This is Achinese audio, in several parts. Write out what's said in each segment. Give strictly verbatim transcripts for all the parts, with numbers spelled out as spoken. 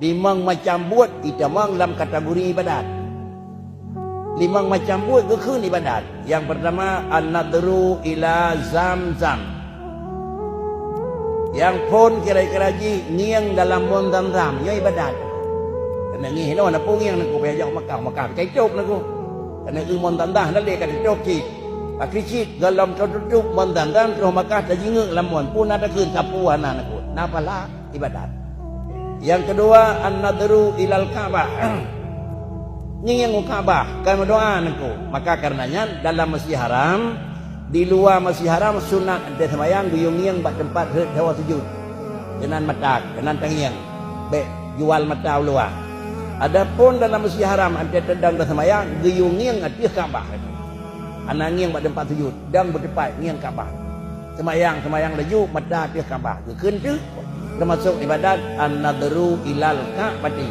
Limong macam buet itamong lam kategori ibadat. Limong macam buet geukheun ibadat. Nyang peurtama, an-nadhru ila Zamzam. Nyang phon kira-kira jih ngieng dalam mon Zamzam, nyoe ibadat. Keuneuk ngieng hinoe na peue ngieng Teungku, payah jak Makkah, Makkah ka itôb Teungku. Keuneuk eu mon Zamzam hana lé ka itôb cit. Pakri cit gohlom teutôb mon Zamzam, troh Makkah tajingeuk lam mon, peue na takheun sapeue hana Teungku. Na pahala ibadat. Nyang keudua, an-nadhru ilal Ka'bah. Ngieng u Ka'bah, ka meudoa Teungku. Maka kareuna nyan, dalam Masjid Haram, di luwa Masjid Haram, sunat teuh seumayang geuyue ngieng bak teumpat rhot saboh sujut. Keunan mata, keunan tangieng. Bék jual mata u luwa. Adapun dalam Masjid Haram, watée teudong teuh seumayang, geuyue ngieng ateueh Ka'bah. Hana ngieng bak teumpat sujut, dong beuteupat ngieng Ka'bah. Seumayang, seumayang laju, mata ateueh Ka'bah. Geukheun teuh, teumasok ibadat an-nadhru ilal Ka'bati.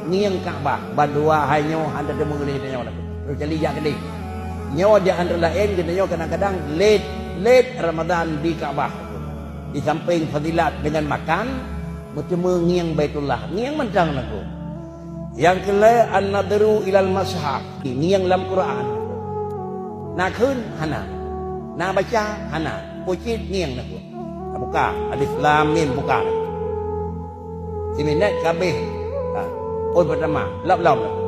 Ngieng Ka'bah, bandua hai nyoe hana teumeung lé geutanyoe. Terus cali jak keudeh. Nyoe di antara laén geutanyoe kadang-kadang lét, lét Ramadan di Ka'bah. Di sampéng fadilat deungon makan, meuteumé ngieng Baitullah. Ngieng mantong Teungku. Nyang keulhée, an-nadhru ilal mushaf, ngieng lam Quran. Na kheun? Hana. Na baca? Hana. Peue cit ngieng Teungku. Buka, alif lam mim buka. Siminét ka abéh. Ha. Ôn peurtama, lom-lom Teungku.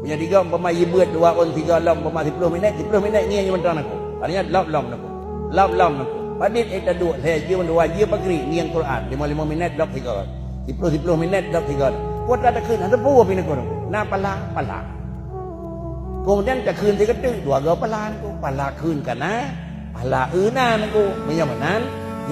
Meunyoe tiga umpama jibeuet dua ôn tiga lom umpama siploh minét, siploh minét ngieng mantong Teungku. Artinya lom-lom Teungku. Lom-lom Teungku. Padit ék taduek, lhée jeuem dua jeuem pakri ngieng Quran, limong-limong minét lom tiga. Siploh-siploh minét dok tigon. Kuat takheun, hana peue pih neukheun. Na pahala, pahala. Keumudian takheun sigoe teuk, dua goe pahala Teungku. Pahala kheun ka na, pahala eu na Teungku. Meunyoe meunan,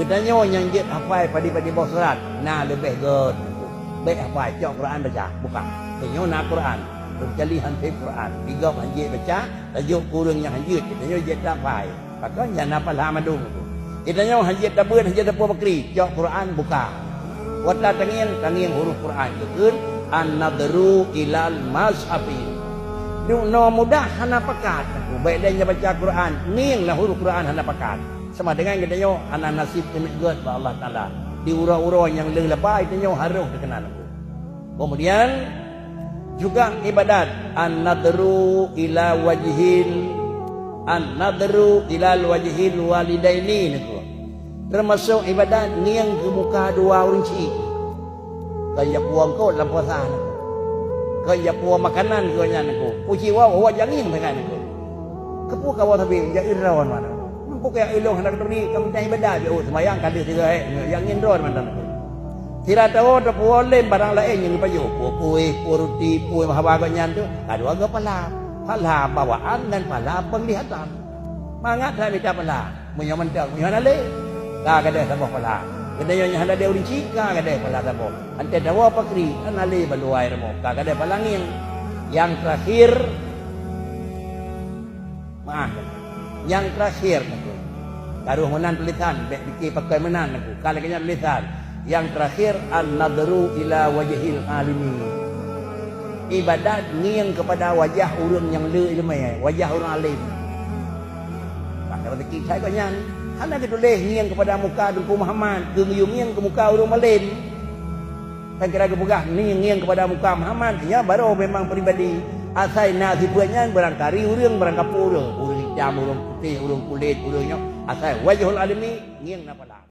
geutanyoe nyang jeuet hafai padé-padé boh surat, na leubeh göt Teungku. Bék hafai, cok Quran baca, buka. Meunyoe na Quran, kecuali han sép Quran, digop han jeuet baca, tajok keu ureuëng nyang han jeuet, geutanyoe jeuet hafai. Pakon nyan na pahala mandum Teungku. Geutanyoe han jeuet tabeuet, han jeuet tapeue pakri, cok Quran buka. Watée tangieng, tangieng huruf Quran geukheun, an-nadhru ilal mushafi. Duek noe mudah hana pakat Teungku. Bék lé nyang baca Quran, ngieng lam huruf Quran hana pakat. Sama dengan geutanyoe hana naseb keuneuk göt bak Allah Taala. Di uroe-uroe nyang le laba geutanyoe harôh teukeuna Teungku. Kemudian juga ibadat an-nadhru ila wajhil, an-nadhru ilal wajhil walidaini Teungku. Teumasok ibadat ngieng keu muka dua ureuëng chik. Kon jak puwoe eungkôt lam puasa Teungku. Kon jak puwoe makanan keu nyan Teungku. Puci woe, woe jak ngieng teuka Teungku. Keupeue kawa sabe jak eu droe mantong. Meunyoe kaya ulôn hana keuturi, ka meutai ibadat, jak seumayang ka lheueh sigoe, jak ngieng droe mantong Teungku. Sira tawoe tapuwoe lem barang laén nyang geupajoh, peue kueh, peue ruti, peue haba gobnyan tu, ka dua goe pahala. Pahala bawaan dan pahala penglihatan. Mangat that mita pahala. Meunyoe mantong, meunyoe hana lé, ka gadôh saboh pahala. Geutanyoe nyang hana lé ureuëng chik, ka gadôh pahala saboh. Antée tawoe pakri, hana lé baluai rumoh, ka gadôh pahala ngieng. Nyang terakhir, maah, nyang terakhir Teungku. Taroh meunan tulisan, bék pike pakon meunan Teungku. Ka lagée nyan tulisan. Nyang terakhir, an-nadhru ila wajhil alimi. Ibadat ngieng keupada wajah ureuëng nyang le iéleumé, wajah ureuëng além. Maka rezeki sai keu nyan. Hana geutuléh ngieng keupada muka Teungku Muhammad, geuyue ngieng keu muka ureuëng malém. Tan kira geupeugah ngieng keupada muka Muhammad, nyan baroe memang pribadi. Asai na sifeuet nyan barangkari ureuëng, barangkapeue ureuëng. Ureuëng itam, ureuëng putéh, ureuëng kulét, ureuëng nyoe. Asai wajhul alimi, ngieng na pahala.